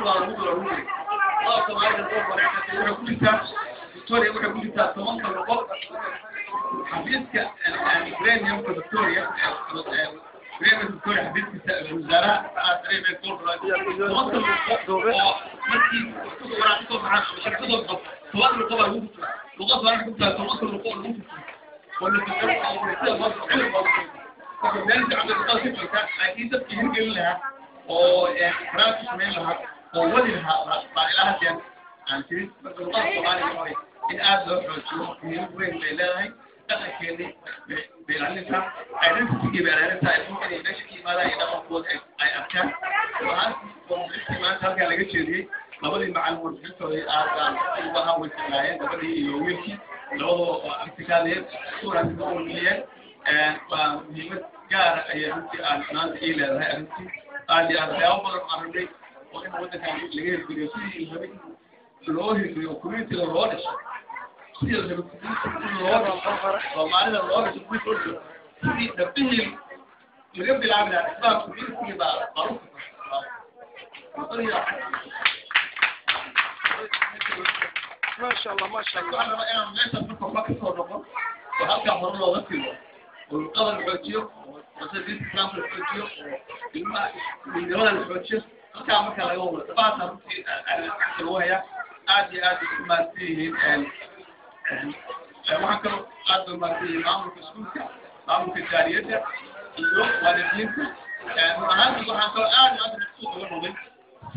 Laakiin waa lagu wada. Luqada Soomaaliga loo baray waxay ku jirtaa Victoria, waxay ku jirtaa 10-ka luqo. Xafiiska Premierka Victoria, Premier Victoria, xafiiskiisa wasaaraha 10-ka luqo oo markii waraaq kasoo baxaan ama sharci kasoo baxo, 10 luqo baa lagu turjumaa. Luqada Soomaaliga ku jirtaa 10-ka luqo oo lagu turjumo oo la turjumo oo sida loo cilmi loogu turjumo. Marka meel fiican bay luqada ka joogtaa, laakiin dadkii hirgelin lahaa oo qiraar ku samayn lahaa oo wadi lahaa baa ilaa haddeer aan jirin. Marka luqada Soomaaliga waxa in aada loo xoojiyo, muhiimad weyn bay leedahay. Dhaqankeedii bay ilaalinaysaa, identity bay ilaalinaysaa, ilmuhu inay meesha ka yimaadaan iyo dhaqankooda ay arkaan. Runaantii warbixintii maanta halkaa laga jeediyey, labadii macalin warbixintoodii aad baan ugu ahaan way ficnaayeen, gabadhii iyo wiilkii labadaba oo aragtikaadeen si wanaagsan u wargeliyeen. Waa muhiimad gaara ayay runtii aan maanta ii leedahay arrintii aad iyo aad. Waxyaabo badan aan rabnay oo in waddankan laga hirgeliyo, sidii la rabay in loo hirgeliyo oo community-ga loo dhiso, sidii la rabay community in loo dhiso, Soomaalida loo dhiso, community loo dhiso, sidii dhabbihii laga bilaabi lahaa dhismaha community baa u. ما شاء الله، ما شاء الله. Waxaan rabaa inaan meesha marka waxba kasoo noqon oo halkaa hore looga sii wado oo luqada la xoojiyo oo sida diinta Islaamka la xoojiyo oo ilmaha midnimada la xoojiyo. Halkaa marka laga wado dhabahaasa runtii gacanta lagu hayaa. Aad iyo aad bay u mahadsan yihiin. Waxaan kaloo aad bay umahadsan yihiin maamulka iskuulka, maamulka jaaliyadda iyo waalidiinta. Run ahaantii waxaan kaloo aad iyo aad maqsuud uga noqday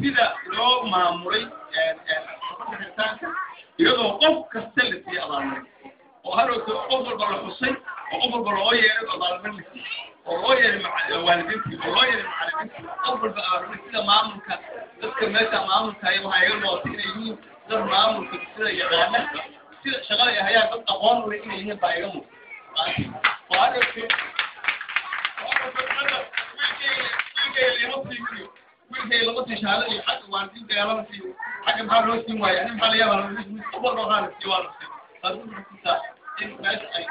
sida loo maamulay xiritaanka, iyadoo qof kasta la siiyey abaalmarin oo hadhowto qof walba la xusay oo qof walba loo yeeray abaalmarin la siiyey oo loo yeeray waalidiintii oo loo yeeray macallimiintii, qof walba abaalmarin. Sida maamulka, dadka meesha maamulka haya, waxaa iga noqotay inay yihiin dad maamulka sida yaqaana, sida shaqada ay hayaan dad aqoon u leh inay yihiin baa iga muuqata. Oo hadhowto wiilkayga lama siiyo, wiilkayga lama siiyo shahaadada iyo xagga waalidiinta lama siiyo, xagga maxaa loo siin waaya? Ani maxaa la yaabaa? Qof walba waxaa la siiyo, waa la siiyo. Taas wuxuu kutusaa in meesha ay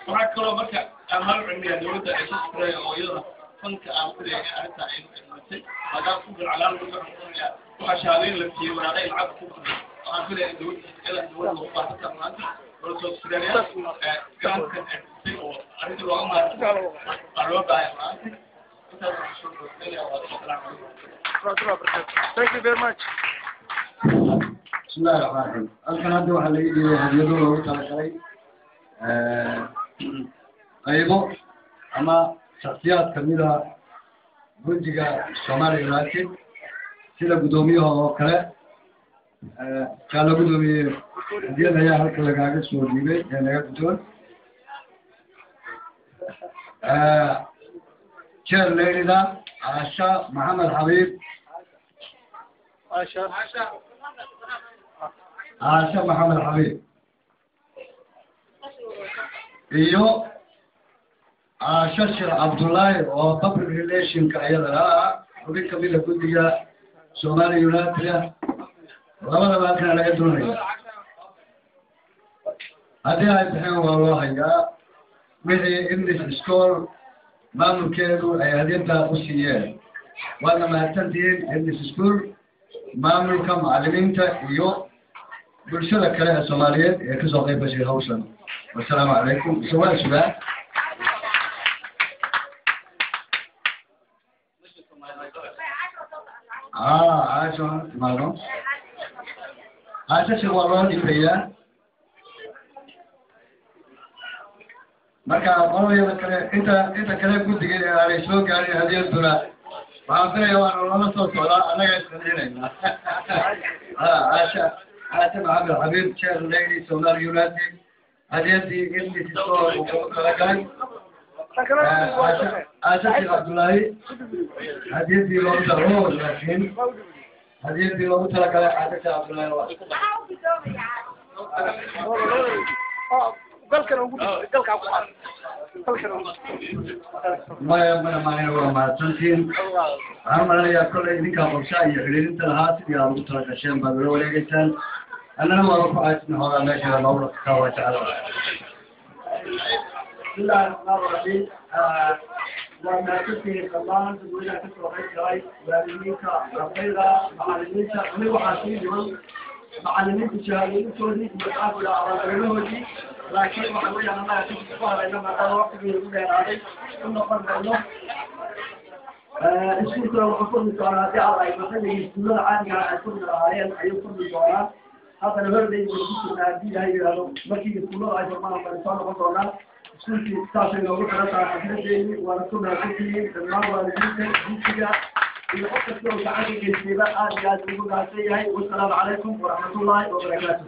waxaa kaloo marka aan hal cilmiya dawladda ay soo furay oo iyadana fanka aan ku leeyahay arrinta ay matay, maadaama ku galcalaan lagu noqonaya waxaa shahaadooyin la siiyey, waraaqay lacag ku baxday. Waxaan filayaa in dawladda iyada dawladda loogu baahsan maanta dowladda Australia gacankan ay xusay oo arrintii looga maarmay waa loo baahay maanta. Intaas waxaan soo dhoweynayaa. Waa assalaamu calaykum. Thank you very much. بسم الله الرحمن الرحيم. Halkan hadda waxaa laga dhiibay hadiyado loogu talagalay qaybo ama shaksiyaad kamida guddiga Somali United, sida guddoomiyaha oo kale. Jaalo guddoomiye, hadiyad ayaa halka lagaaga soo dhiibay ee naga guddoon. Chair ladyda Caasha Maxamed Xabiib, Caasha Maxamed Xabiib iyo Caasha Sheekh Cabdullaahi oo public relationka iyadana ah, xubin kamida guddiga Somali United ah, labadaba halkana laga doonaya. Haddii ay bixeen waa loo hayaa wixii English School maamulkeedu ay hadiyadda u siiyeen. Waadna mahadsantihiin English School maamulka, macallimiinta iyo bulshada kale ee Soomaaliyeed ee kasoo qayb gashay hawshan. Wasalaamu calaykum. Sugaa sugaa. Caasho timaado, Caasho sheekh waa loo dhiibayaa. Marka qoladayada kale, inta kale guddiga ee aanay soo gaarin hadiyaduna, waxaan filaya waana loola soo socdaa, annaga isqancinayna. Caasha Maxamed Xabiib, chair lady Somali United, hadiyadii English School uu ugu talagalay Caasha Sheekh Cabdullaahi, hadiyadii loogu tala laakiin hadiyadii loogu talagalay Caasha Sheekh Cabdullaahi waa Galkan ugu galka ku galkan ugu. Maya, maya, maya, waa mahadsantihiin. Waxaan malanayaa kollay idinkaa qorshaha iyo xidhiirinta lahaa, sidii aad ugu tala gasheen baad ula wareegeysaan, annana waaba ku caajisna hoogaa meesha loogu dhaqtaa waa jecel. بسم الله الرحمن الرحيم. Waa mahadsantihiin dhammaan dadweynaha kasoo qayb galay, waalidiinta, ardayda, macalimiinta. Weli waxaa sii dhiman macalimiinta shahaadooyinkoodii iyo maxaan ku dhaha abaalmarinahoodii, laakiin waxa weeyaan annaga ku harayna maadaama waqtigii ugu dheeraaday u noqon mayno. Iskuulkuna wuxuu furmi doonaa haddii Alla ay xilligii iskuullada caadiga ah ay furmi lahaayeen ayuu furmi doonaa. Haddana hordhay baynu ku jirnaa. Haddii Ilahay yidhaahdo, markii iskuullada ay furmaan baynu soo noqon doonaa. Iskuulkii saasay noogu xiran tahay xafladeeni. Waana ku mahadsantihiin dhammaan waalidiinta, dugsiga iyo qof kasta oo gacan ka geystayba, aad iyo aad ugu mahadsan yahay. Wasalaamu calaykum waraxmatullaahi wabarakaatu.